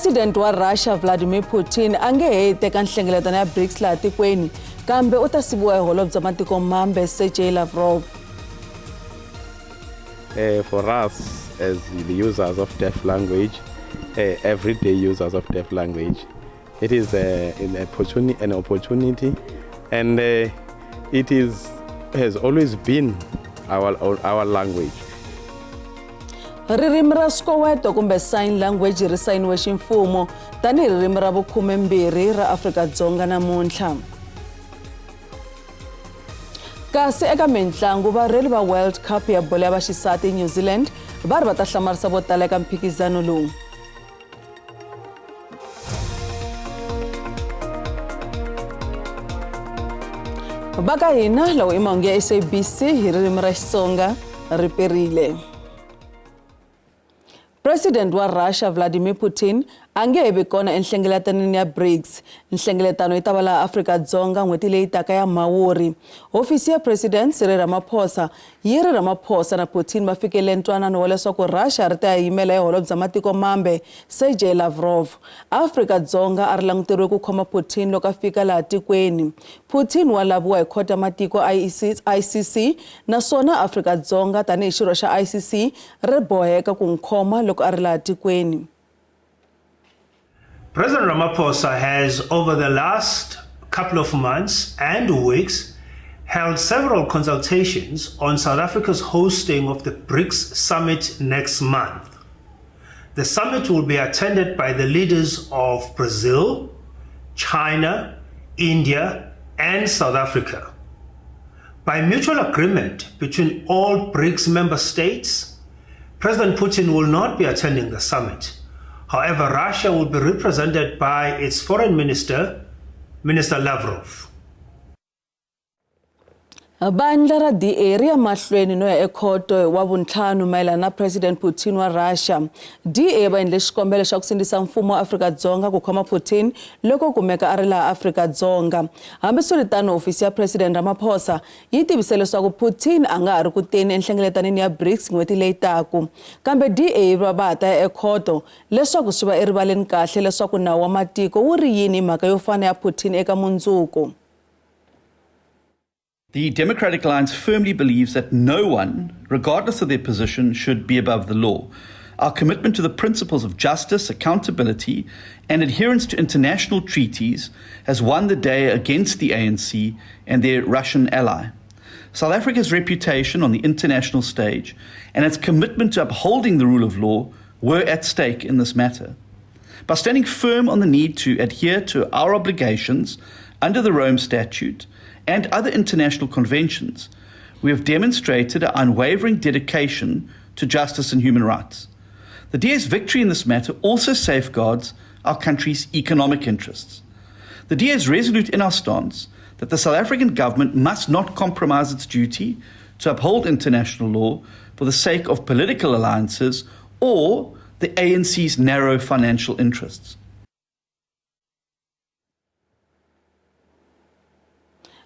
President wa Russia Vladimir Putin a nge he teka nhlengeletano ya BRICS laha tikweni kambe u ta siviwa hi holobye matiko mambe Sergei Lavrov. For us as the users of deaf language, everyday users of deaf language, it is an opportunity, and it has always been our language. Ririmi ra Swikoweto kumbe sign language ri sayiniwe ximfumo tanihi ririmi ra vukhume-mbirhi ra Afrika-Dzonga namuntlha. Kasi eka mitlangu varheli va World Cup ya bolo ya vaxisati New Zealand va ri va ta hlamarisa vo tala eka mphikizano lowu. Va ka hina lawo i mahungu ya SABC hi ririmi ra Xitsonga ri perile. President wa Russia Vladimir Putin a nge he vi kona enhlengeletanweni ya BRICS. Nhlengeletano yi ta va laha Afrika-Dzonga n'hweti leyi taka ya Mhawuri. Hofisi ya President Cyril Ramaphosa yi ri Ramaphosa na Putin va fikelele ntwanano wa leswaku Russia ri ta ya yimela hi holobye matiko mambe Sergei Lavrov. Afrika-Dzonga a ri languteriwe ku khoma Putin loko a fika laha tikweni. Putin wa laviwa hi khoto ya matiko ICC naswona Afrika-Dzonga tanihi xirho xa ICC ri boheka ku n'wi khoma loko a ri laha tikweni. President Ramaphosa has, over the last couple of months and weeks, held several consultations on South Africa's hosting of the BRICS summit next month. The summit will be attended by the leaders of Brazil, China, India, and South Africa. By mutual agreement between all BRICS member states, President Putin will not be attending the summit. However, Russia will be represented by its foreign minister, Minister Lavrov. Vandla ra DA ri ya mahlweni no ya ekhoto wa vuntlhanu mayelana na President Putin wa Russia. DA va endle xikombelo xa ku sindzisa mfumo wa Afrika-Dzonga ku khoma Putin loko kumeka a ri laha Afrika-Dzonga. Hambiswiritano, hofisi ya President Ramaphosa yi tivise leswaku Putin a nga ha ri ku teni enhlengeletanini ya BRICS n'hweti leyi taku. Kambe DA va ha ta ya ekhoto leswaku swi va erivaleni kahle leswaku nawu wa matiko wu ri yini hi mhaka yo fana ya Putin eka mundzuku. The Democratic Alliance firmly believes that no one, regardless of their position, should be above the law. Our commitment to the principles of justice, accountability, and adherence to international treaties has won the day against the ANC and their Russian ally. South Africa's reputation on the international stage and its commitment to upholding the rule of law were at stake in this matter. By standing firm on the need to adhere to our obligations under the Rome Statute and other international conventions, we have demonstrated our unwavering dedication to justice and human rights. The DA's victory in this matter also safeguards our country's economic interests. The DA is resolute in our stance that the South African government must not compromise its duty to uphold international law for the sake of political alliances or the ANC's narrow financial interests.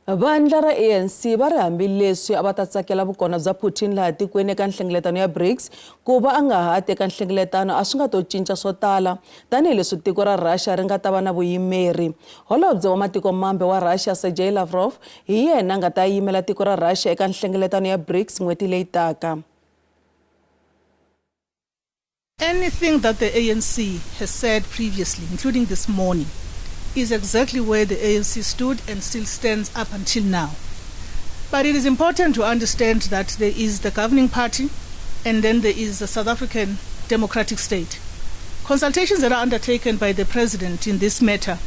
Vandla ra ANC va ri hambileswi a va ta tsakela vukona bya Putin laha tikweni eka nhlengeletano ya BRICS, ku va a nga ha ti eka nhlengeletano a swi nga to cinca swo tala tanihileswi tiko ra Russia ri nga ta va na vuyimeri. Holobye wa matiko mambe wa Russia Sergei Lavrov hi yena a nga ta yimela tiko ra Russia eka nhlengeletano ya BRICS n'hweti leyi taka. Anything that the ANC has said previously, including this morning, is exactly where the ANC stood and still stands up until now. But it is important to understand that there is the governing party and then there is the South African democratic state. Consultations that are undertaken by the president in this matter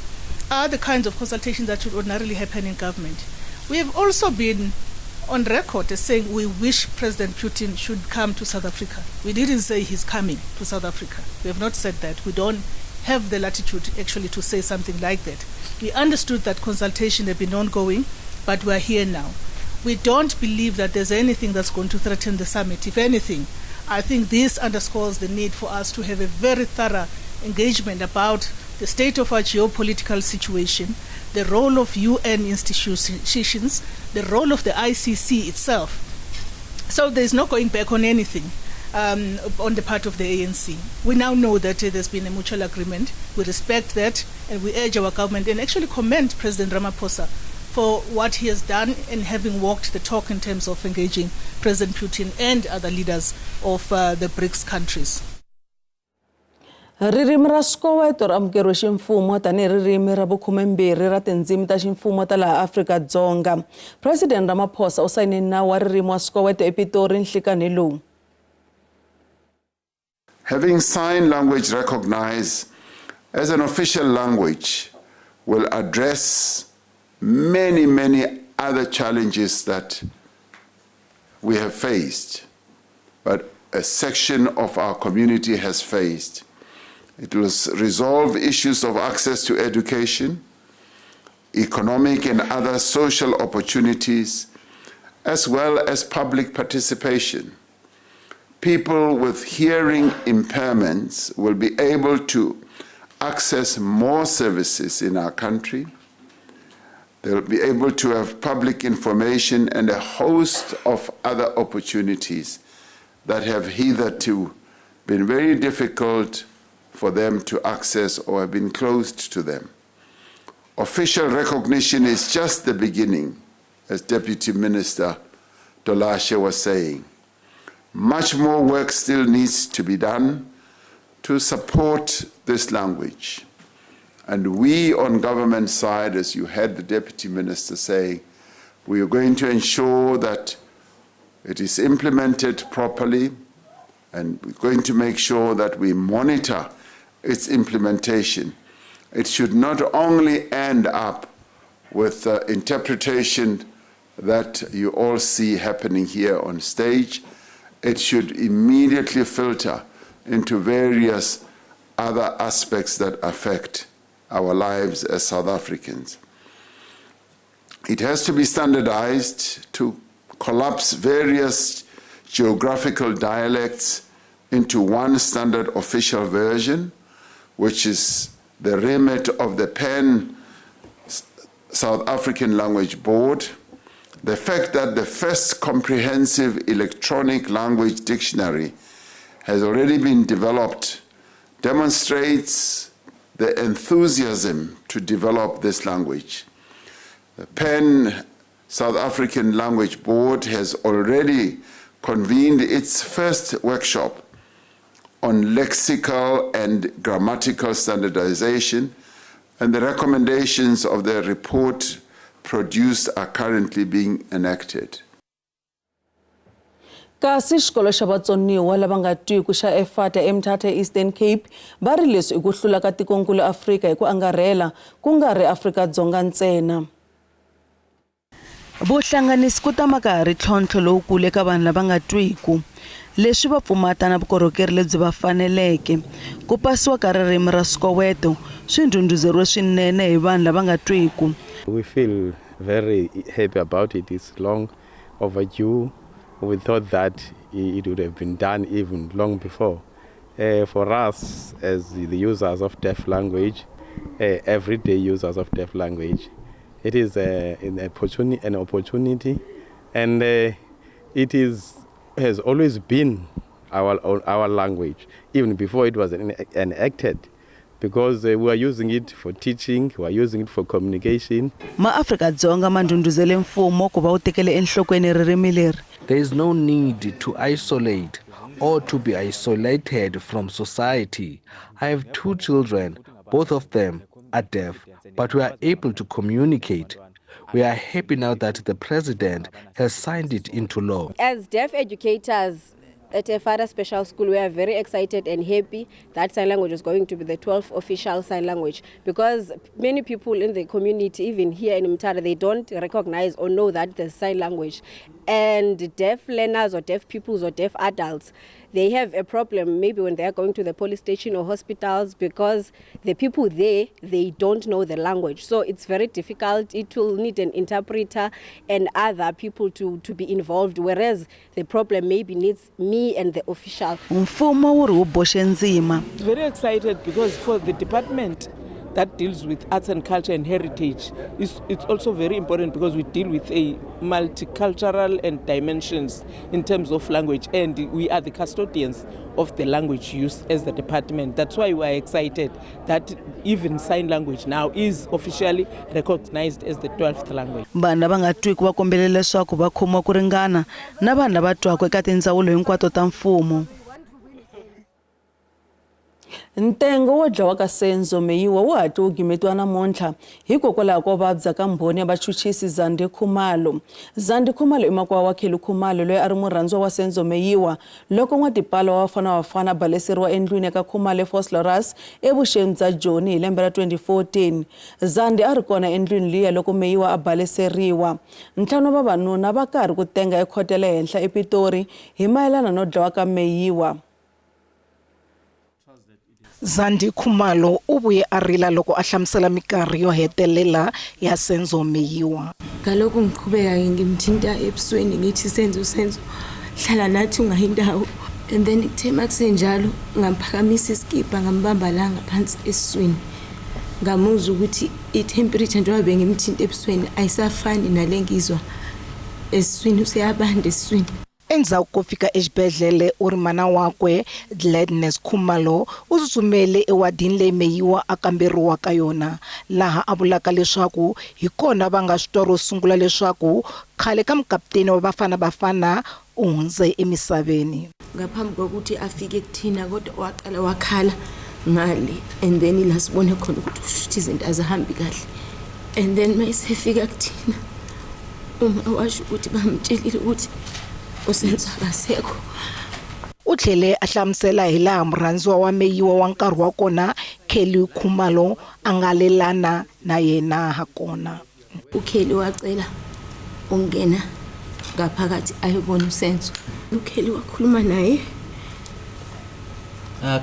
are the kinds of consultations that should ordinarily happen in government. We have also been on record as saying we wish President Putin should come to South Africa. We didn't say he's coming to South Africa. We have not said that. We don't have the latitude actually to say something like that. We understood that consultation had been ongoing, but we are here now. We don't believe that there's anything that's going to threaten the summit. If anything, I think this underscores the need for us to have a very thorough engagement about the state of our geopolitical situation, the role of UN institutions, the role of the ICC itself. So there's no going back on anything. On the part of the ANC. We now know that there's been a mutual agreement. We respect that, and we urge our government and actually commend President Ramaphosa for what he has done in having walked the talk in terms of engaging President Putin and other leaders of the BRICS countries. Ririmi ra Swikoweto ri amukeriwe ximfumo tanihi ririmi ra vukhumembirhi ra tindzimi ta ximfumo ta laha Afrika-Dzonga. President Ramaphosa u sayine nawu wa ririmi wa Swikoweto ePitori nhlikanhi lowu. Having sign language recognized as an official language will address many, many other challenges that we have faced, but a section of our community has faced. It will resolve issues of access to education, economic and other social opportunities, as well as public participation. People with hearing impairments will be able to access more services in our country. They'll be able to have public information and a host of other opportunities that have hitherto been very difficult for them to access or have been closed to them. Official recognition is just the beginning, as Deputy Minister Tolashe was saying. Much more work still needs to be done to support this language. And we on government side, as you heard the Deputy Minister say, we are going to ensure that it is implemented properly, and we're going to make sure that we monitor its implementation. It should not only end up with the interpretation that you all see happening here on stage, it should immediately filter into various other aspects that affect our lives as South Africans. It has to be standardized to collapse various geographical dialects into one standard official version, which is the remit of the Pan South African Language Board. The fact that the first comprehensive electronic language dictionary has already been developed demonstrates the enthusiasm to develop this language. The Pan South African Language Board has already convened its first workshop on lexical and grammatical standardization, and the recommendations of the report produced are currently being enacted. Kasi xikolo xa vatsoniwa lava nga twiku xa Efata eMthatha, Eastern Cape, va ri leswi i ku hlula ka tikonkulu Afrika hi ku angarhela, ku nga ri Afrika-Dzonga ntsena. Vuhlanganisi ku tama ka ha ri ntlhontlho lowukulu eka vanhu lava nga twiku, leswi va pfumata na vukorhokeri lebyi va faneleke. Ku pasiwa ka ririmi ra Swikoweto swi ndhundhuzeriwe swinene hi vanhu lava nga twiku. We feel very happy about it. It's long overdue. We thought that it would have been done even long before. For us, as the users of deaf language, everyday users of deaf language, it is an opportunity, and it has always been our language, even before it was enacted, because we are using it for teaching, we are using it for communication. MaAfrika-Dzonga ma ndhundhuzele mfumo ku va wu tekele enhlokweni ririmi leri. There is no need to isolate or to be isolated from society. I have two children, both of them are deaf, but we are able to communicate. We are happy now that the president has signed it into law. As deaf educators at Efata Special School, we are very excited and happy that sign language is going to be the 12th official sign language, because many people in the community, even here in Mthatha, they don't recognize or know that there's sign language. And deaf learners or deaf pupils or deaf adults, they have a problem maybe when they are going to the police station or hospitals, because the people there, they don't know the language. So it's very difficult. It will need an interpreter and other people to be involved, whereas the problem maybe needs me and the official. Mfumo wu ri wu boxe ndzima. Very excited because for the department, that deals with arts and culture and heritage it's also very important because we deal with a multicultural and dimensions in terms of language, and we are the custodians of the language use as the department. That's why we are excited that even sign language now is officially recognized as the 12th language. Vanhu lava nga twiki va kombele leswaku va khomiwa ku ringana na vanhu lava twaka eka tindzawulo hinkwato ta mfumo. Ntengo wo dlawa ka Senzo Meyiwa wu hatli wu gimetiwa namuntlha hikokwalaho ko vabya ka mbhoni ya vachuchisi Zandi Khumalo. Zandi Khumalo i makwavo wa Kelly Khumalo loyi a ri murhandziwa wa Senzo Meyiwa loko n'watipala wa Bafana Bafana a baleseriwa endlwini ya ka Khumalo eVosloorus evuxeni bya Joni hi lembe ra 2014. Zandi a ri kona endlwini liya loko Meyiwa a baleseriwa. Ntlhanu wa vavanuna va karhi ku tenga ekhoto ya le henhla ePitori hi mayelana no dlawa ka Meyiwa. Zandi Khumalo u vuye a rila loko a hlamusela minkarhi yo hetelela ya Senzo Meyiwa. Ngalokhu ngiqhubeka ngimthinta ebusweni ngithi Senzo, Senzo, hlala nathi ungayi ndawo. And then kuthe makusenjalo ngamphakamisa iskipa ngambamba la ngaphansi esiswini. Ngamuzwa ukuthi i-temperature njengoba bengimthinta ebusweni ayisafani nale ngizwa esiswini, useyabanda esiswini. Endzhaku ko fika exibedhlele u ri mana wakwe Gladness Khumalo u tsutsumele ewadini leyi Meyiwa a kamberiwa ka yona, laha a vulaka leswaku hi kona va nga swi twa ro sungula leswaku khale ka mukaputeni wa Bafana Bafana u hundze emisaveni. Ngaphambi kokuthi afike kuthina kodwa waqala wakhala ngale, and then la sibone khona ukuthi kusho izinto azihambi kahle. And then mayisefika kuthina uma washo ukuthi bamtshelile ukuthi uSenzo akasekho. U tlhele a hlamusela hi laha murhandziwa wa Meyiwa wa nkarhi wa kona Kelly Khumalo a nga lelana na yena ha kona. uKelly wacela ukungena ngaphakathi ayobona uSenzo. uKelly wakhuluma naye.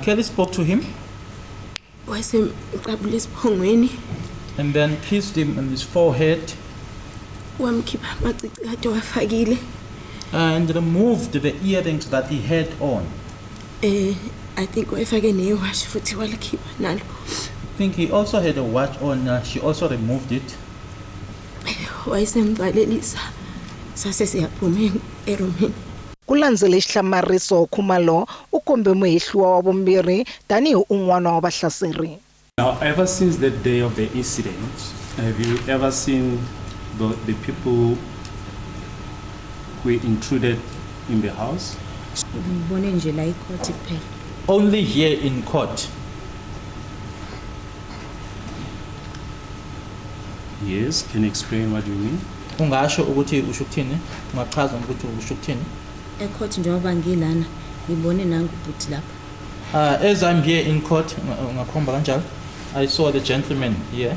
Kelly spoke to him wasemqabula esiphongweni and then kissed him on his forehead wamkhipha amacici kade wafakile and removed the earrings that he had on. I think wayefake newashi futhi walikhipha nalo. I think he also had a watch on. She also removed it. Wayesemvalelisa sase siyaphuma erumini. Ku landzele xihlamariso, Khumalo u kombe muhehliwa wa vumbirhi tanihi un'wana wa vahlaseri. Now, ever since that day of the incident, have you ever seen the people who intruded in the house? Ngibone nje la ecourt kuphela. Only here in court. Yes, can you explain what you mean? Ungasho ukuthi usho ukuthini? Ungachaza ukuthi usho ukuthini? Ecourt njengoba ngilana ngibone nangu ubhuti lapha. As I'm here in court, ungakhomba kanjalo. I saw the gentleman here.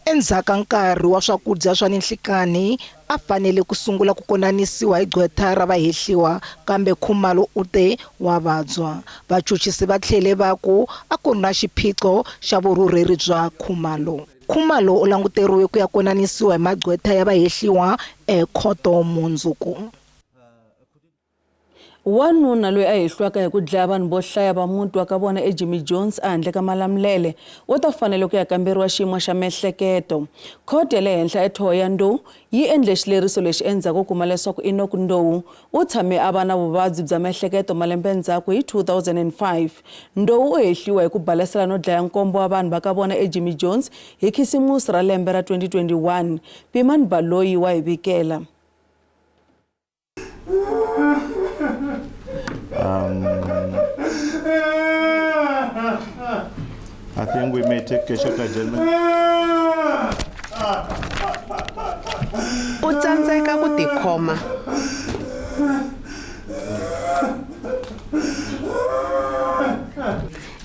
Endzhaku ka nkarhi wa swakudya swa ninhlikani a fanele ku sungula ku konanisiwa hi gqwetha ra vahehliwa, kambe Khumalo u te wa vabya. Vachuchisi va tlhele va ku a ku ri na xiphiqo xa vurhurheri bya Khumalo. Khumalo u languteriwe ku ya konanisiwa hi magqwetha ya vahehliwa ekhoto mundzuku. Wanuna loyi a hehliwaka hi ku dlaya vanhu vo hlaya va muti wa ka vona eJimmy Jones ehandle ka Malamulele u ta fanele ku ya kamberiwa xiyimo xa miehleketo. Khoto ya le henhla eThohoyandou yi endle xileriso lexi endzhaku ko kuma leswaku Enoch Ndou u tshame a va na vuvabyi bya miehleketo malembe endzhaku hi 2005. Ndou u hehliwa hi ku balesela no dlaya nkombo wa vanhu va ka vona eJimmy Jones hi Khisimusi ra lembe ra 2021. Pimani Baloyi wa hi vikela. I think we may take a short adjournment. U tsandzeka ku tikhoma.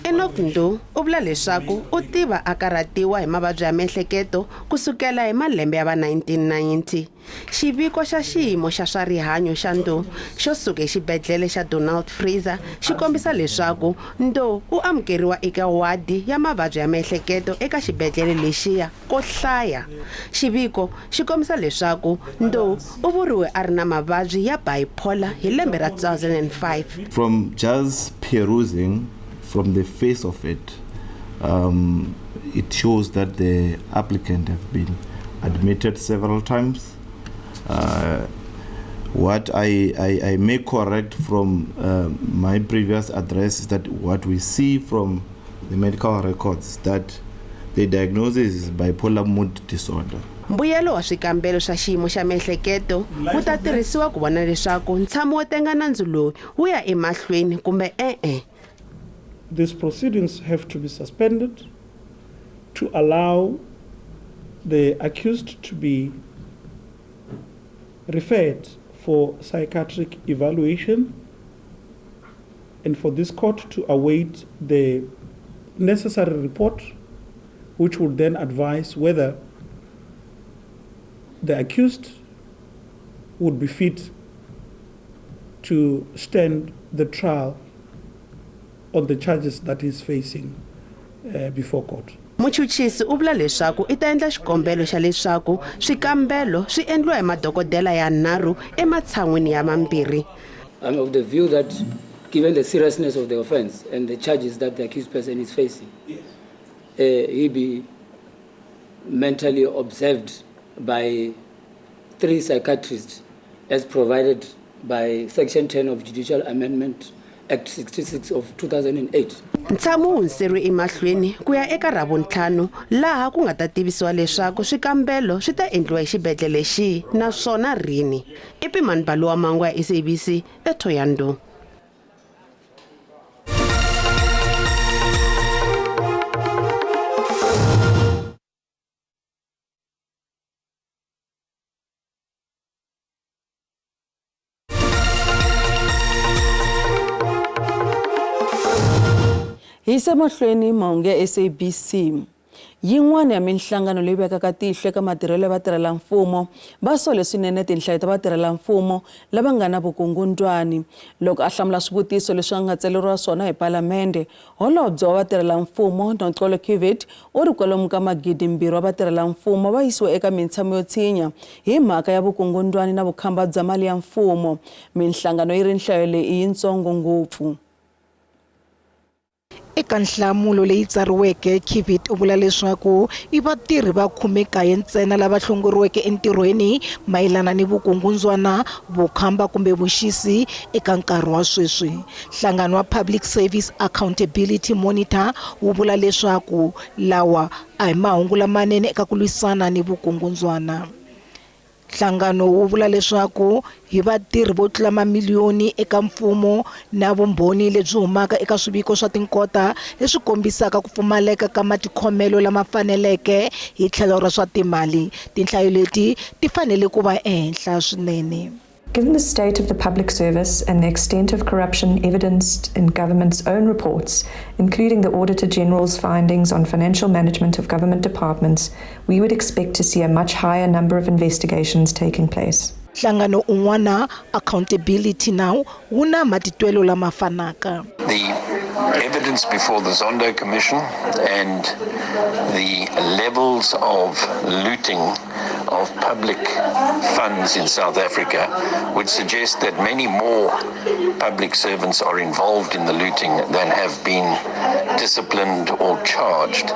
Enoch Ndou u vula leswaku u tiva a karhatiwa hi mavabyi ya miehleketo kusukela hi malembe ya va 1990. Xiviko xa xiyimo xa swa rihanyo xa Ndou xo suka exibedhlele xa Donald Fraser xi kombisa leswaku Ndou u amukeriwa eka wadi ya mavabyi ya miehleketo eka xibedhlele lexiya ko hlaya. Xiviko xi kombisa leswaku Ndou u vuriwe a ri na mavabyi ya bipolar hi lembe ra 2005. From just perusing from the face of it, It shows that the applicant have been admitted several times. What I may correct from my previous address is that what we see from the medical records that the diagnosis is bipolar mood disorder. Mbuyelo wa swikambelo swa xiyimo xa miehleketo wu ta tirhisiwa ku vona leswaku ntshamo wo tenga nandzu lowu wu ya emahlweni kumbe e-e. These proceedings have to be suspended to allow the accused to be referred for psychiatric evaluation and for this court to await the necessary report, which would then advise whether the accused would be fit to stand the trial on the charges that he's facing before court. Muchuchisi u vula leswaku i ta endla xikombelo xa leswaku swikambelo swi endliwa hi madokodela ya 3 ematshan'wini ya 2. I'm of the view that given the seriousness of the offense and the charges that the accused person is facing, he be mentally observed by 3 psychiatrists as provided by Section 10 of Judicial Amendment Act 66 of 2008. Ntshamo wu hundziseriwe emahlweni ku ya eka Ravuntlhanu laha ku nga ta tivisiwa leswaku swikambelo swi ta endliwa hi xibedhlele xihi naswona rini. I Pimani Baluwa Mangwa ya SABC eThohoyandou. Hisa mahlweni mahungu ya SABC. Yin'wana ya minhlangano leyi vekaka tihlo eka matirhelo ya vatirhelamfumo va sole swinene tinhlayo ta vatirhelamfumo lava nga na vukungundwani. Loko a hlamula swivutiso leswi a nga tsaleriwa swona hi palamende, holobye wa vatirhelamfumo Noxolo Kiviet u ri kwalomu ka 2,000 wa vatirhelamfumo va yisiwe eka mintshamo yo tshinya hi mhaka ya vukungundwani na vukhamba bya mali ya mfumo. Minhlangano yi ri nhlayo leyi i yitsongo ngopfu. Eka nhlamulo leyi tsariweke, Kiviet u vula leswaku i vatirhi va 19 ntsena lava hlongoriweke entirhweni mayelana ni vukungundzwana, vukhamba kumbe vuxisi eka nkarhi wa sweswi. Nhlangano wa Public Service Accountability Monitor wu vula leswaku lawa a hi mahungu lamanene eka ku lwisana ni vukungundzwana. Nhlangano wu vula leswaku hi vatirhi vo tlula mamiliyoni eka mfumo na vumbhoni lebyi humaka eka swiviko swa tinkota leswi kombisaka ku pfumaleka ka matikhomelo lama faneleke hi tlhelo ra swa timali. Tinhlayo leti ti fanele ku va ehenhla swinene. Given the state of the public service and the extent of corruption evidenced in government's own reports, including the Auditor General's findings on financial management of government departments, we would expect to see a much higher number of investigations taking place. Nhlangano un'wana, Accountability Now, wu na matitwelo lama fanaka. The evidence before the Zondo Commission and the levels of looting of public funds in South Africa would suggest that many more public servants are involved in the looting than have been disciplined or charged.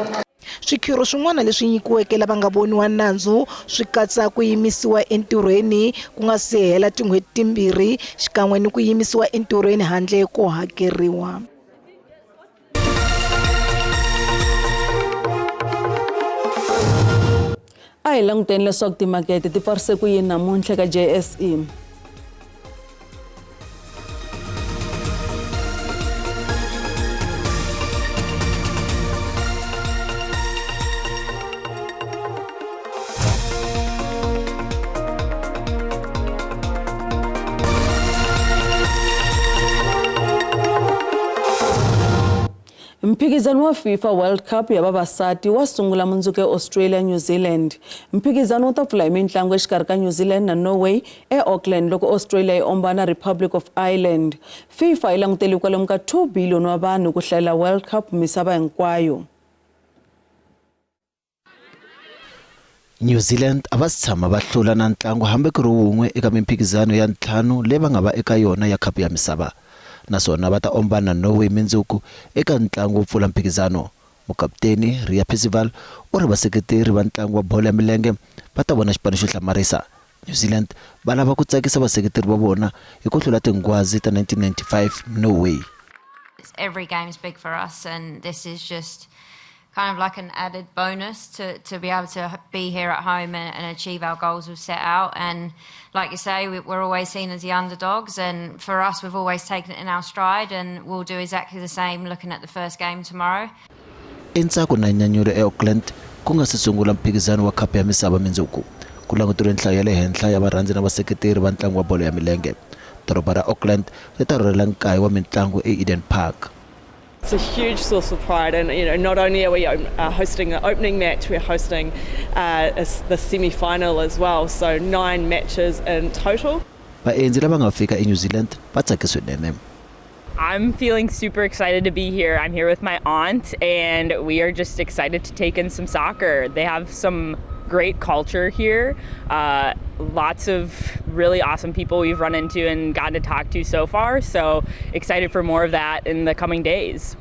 Swikhiro swin'wana leswi nyikiweke lava nga voniwa nandzu swi katsa ku yimisiwa entirhweni ku nga si hela tin'hweti 2 xikan'we ni ku yimisiwa entirhweni handle ko hakeriwa. A hi languteni leswaku timakete ti pfarise ku yini namuntlha ka JSE. Mphikizano wa FIFA World Cup ya vavasati wa sungula mundzuku eAustralia New Zealand. Mphikizano wu ta pfula hi mintlangu exikarhi ka New Zealand na Norway eAuckland loko Australia yi ombana Republic of Ireland. FIFA yi langutele kwalomu ka 2 billion wa vanhu ku hlayela World Cup misava hinkwayo. New Zealand a va si tshama va hlula na ntlangu hambi ku ri wun'we eka mimphikizano ya 5 leyi va nga va eka yona ya khapu ya misava. Naswona va ta ombana Norway mindzuku eka ntlangu wo pfula mphikizano. Mukaputeni Ria Percival u ri vaseketeri va ntlangu wa bolo ya milenge va ta vona xipano xo hlamarisa. New Zealand va lava ku tsakisa vaseketeri va vona hi ku hlula tinghwazi ta 1995 Norway. Every game's big for us, and this is just kind of like an added bonus to be able to be here at home and achieve our goals we've set out. And like you say, we're always seen as the underdogs, and for us, we've always taken it in our stride, and we'll do exactly the same looking at the first game tomorrow. I ntsako na nyanyulo eAuckland ku nga si sungula mphikizano wa Khapu ya Misava mundzuku. Ku languteriwe nhlayo ya le henhla ya varhandzi na vaseketeri va ntlangu wa bolo ya milenge. Doroba ra Auckland ri ta rhurhela nkaye wa mintlangu eEden Park. It's a huge source of pride, and not only are we hosting the opening match, we're hosting the semi-final as well. So nine matches in total. Vaendzi lava nga fika eNew Zealand va tsake swinene. I'm feeling super excited to be here. I'm here with my aunt, and we are just excited to take in some soccer. They have some great culture here. Lots of really awesome people we've run into and gotten to talk to so far. So excited for more of that in the coming days.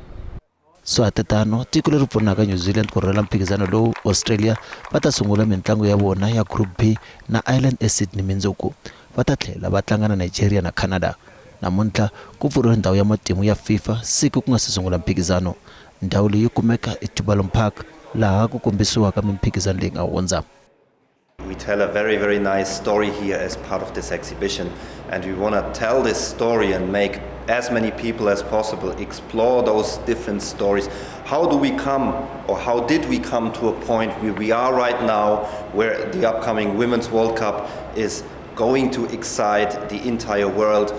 Swa tano tiko leri pfunaka New Zealand ku rhurhela mphikizano lowu, Australia, va ta sungula mintlangu ya vona ya Group B na Ireland eSydney mundzuku. Va ta tlhela va tlanga na Nigeria na Canada. Namuntlha ku pfuriwe ndhawu ya matimu ya FIFA siku ku nga si sungula mphikizano. Ndhawu leyi yi kumeka eTuvaluan Park, laha ku kombisiwaka mimphikizano leyi nga hundza. We tell a very, very nice story here as part of this exhibition, and we want to tell this story and make as many people as possible explore those different stories. How do we come, or how did we come to a point where we are right now, where the upcoming Women's World Cup is going to excite the entire world?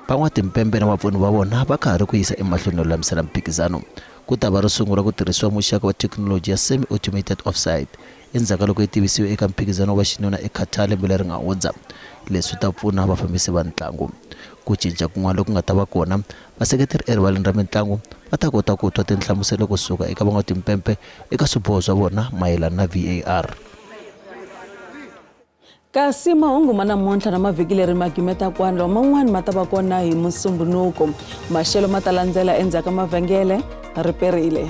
Van'watimpempe na vapfuni va vona va ka ha ri ku yisa emahlweni no lulamisela mphikizano. Ku ta va ro sungula ku tirhisiwa muxaka wa thekinoloji ya semi automated offside endzhaku ka loko yi tivisiwe eka mphikizano wa xinuna eQatar lembe leri nga hundza. Leswi ta pfuna vafambisi va ntlangu. Ku cinca kun'wana loku nga ta va kona, vaseketeri erivaleni ra mitlangu va ta kota ku twa tinhlamuselo kusuka eka van'watimpempe eka swiboho swa vona mayelana na VAR. Kasi mahungu ma namuntlha na mavhiki leri ma gimeta kwano. Man'wani ma ta va kona hi Musumbunuko. Maxelo ma ta landzela endzhaku ka mavhengele. Ri perile.